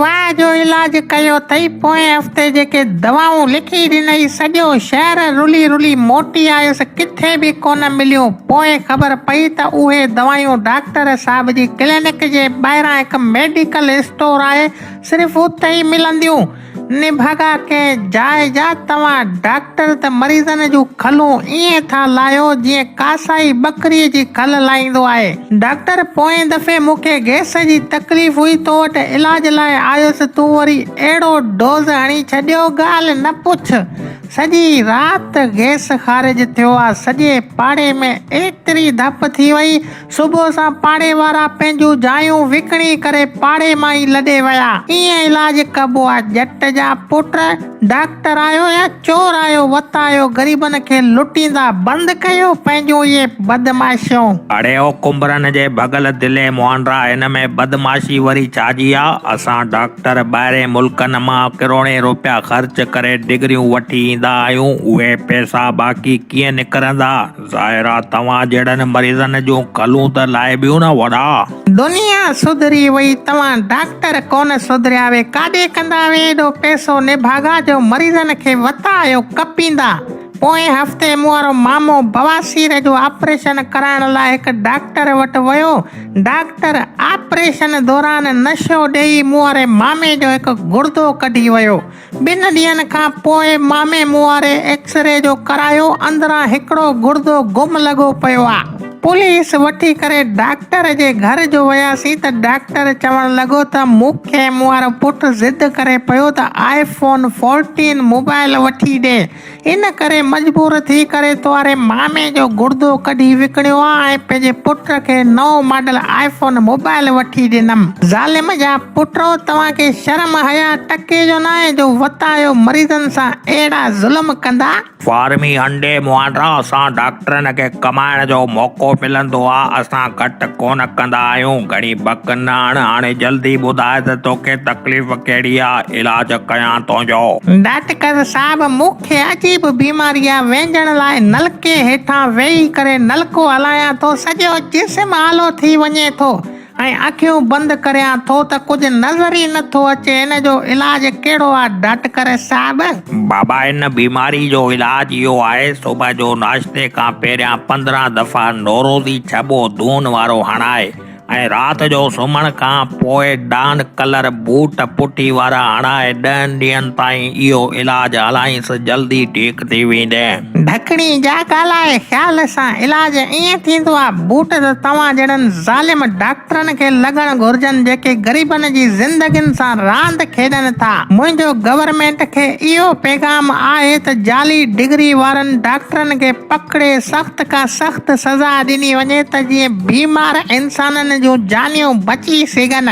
واهه جو علاج ڪيو اٿئي، پوئين هفتي جيڪي دوائون لکي ڏنئي، سڄو شهر رلي رلي موٽي آيس، ڪٿي به ڪونه مليون. پوء خبر پئي ته اهي دوائيون ڊاڪٽر صاحب جي ڪلينڪ جي ٻاهران هڪ ميڊيڪل اسٽور آهي، صرف اتي ئي ملنديون. نڀاڳا ڪنهن جاء جا توهان ڊاڪٽر ته مريضن جون کلون ائين ٿا لاهيو جيئن ڪاسائي ٻڪري جي کل لاهيندو آهي. ڊاڪٽر پوئين دفعي مون کي گئس جي تڪليف هئي تو وٽ علاج لاء آيس تون وري اهڙو ڊوز هڻي ڇڏيو ڳالهه نه پڇ سڄي رات گئس خارج ٿيو آ سڄي پاڙي ۾ ايتري ڌپ ٿي وئي صبح سان پاڙي وارا پنهنجون جايون وڪڻي ڪري پاڙي مان ئي لڏي ويا. ائين علاج ڪبو آ ڄٽ جا پٽ، ڊاڪٽر آهيو يا چور آهيو وت آهيو غريبن کي لٽيندا بند ڪيو پنهنجون اهي بدمعاشيون. اڙي او ڪنڀرن جي ڀڳل دلي مهانڊا هن ۾ بدمعاشي وري ڇا جي آ؟ اسان ڊاڪٽر ٻاهرين ملڪن مان ڪروڙين روپيا خرچ ڪري ڊگريون وٺي ايندا آهيون اهي پئسا باقي ڪيئن نڪرندا؟ ظاهر آ توهان جهڙن مريضن جون کلون ته لاهبيون نه وڏا. دنيا سڌري وئي توهان ڊاڪٽر ڪونه سڌريا وي ڪاڏي ڪندا وي ايڏو پئسو نڀاڳا جو مريضن کي وتايو ڪپيندا پوئين هفتي مون وارو مامو بواسير جو آپريشن ڪرائڻ لاء هڪ ڊاڪٽر وٽ ويو ڊاڪٽر آپريشن دوران نشو ڏيئي مون واري مامي جو هڪ گڙدو ڪڍي ويو ٻن ڏينهن کان پوء مامي مون واري ايڪسري جو ڪرايو، اندران هڪڙو گڙدو گم لڳو پيو آ. پوليس وٺي ڪري ڊاڪٽر جي گهر جو وياسين ته ڊاڪٽر چوڻ لڳو ته مون کي مون وارو پٽ ضد ڪري پيو ته آء فون فورٽين موبائل وٺي ڏي. ان ڪري مجبور ٿي ڪري تو واري مامي جو گڙدو ڪڍي وڪڻيو آ ۽ پنهنجي پٽ کي نئون ماڊل آء فون موبائل وٺي ڏنم. ظالم جا پٽؤ توهان کي شرم حيا ٽڪي جو ناهي جو وتايو مريضن سان اهڙا ظلم ڪندا. فارمي انڊي مهانڊا اسان ڊاڪٽرن کي ڪمائڻ جو موقعو ملندو آ اسان گهٽ ڪونه ڪندا آهيون گهڻي بڪ نه هڻ هاڻي جلدي ٻڌاء ته توکي تڪليف ڪهڙي آ علاج ڪيان تنهنجو. ڊاڪٽر صاحب مون کي عجيب بيماري آ وهنجڻ لاء نلڪي هيٺان ويهي ڪري نلڪو هلايان ٿو سڄو جسم آلو ٿي وڃي ٿو ۽ اکيون بند ڪريان ٿو ته ڪجهه نظر ئي نه ٿو اچي ان جو علاج ڪهڙو آ ڊاٽڪر صاحب؟ بابا ان بيماري جو علاج اهو آهي صبح جو ناشتي کان پهريان 15 دفعا نوروزي ڇٻو دون وارو هڻائي ۽ رات جو سمهڻ کان پوء ڊان ڪلر بوٽ پٺي وارا هڻائي ڏهن ڏينهن تائين اهو علاج هلائينس جلدي ٺيڪ ٿي ويندين. ڍڪڻي جا ڳالهائي خيال سان علاج ائين ٿيندو آ بوٽ ته توهان جهڙن ظالم ڊاڪٽرن کي لڳڻ گهرجن جيڪي غريبن جي زندگين سان راند کيڏن ٿا منهنجو گورنمينٽ کي اهو پيغام آهي ته جعلي ڊگري وارن ڊاڪٽرن کي پڪڙي سخت کان سخت سزا ڏني وڃي ته جيئن بيمار انسانن جون جانيون بچي سگهن.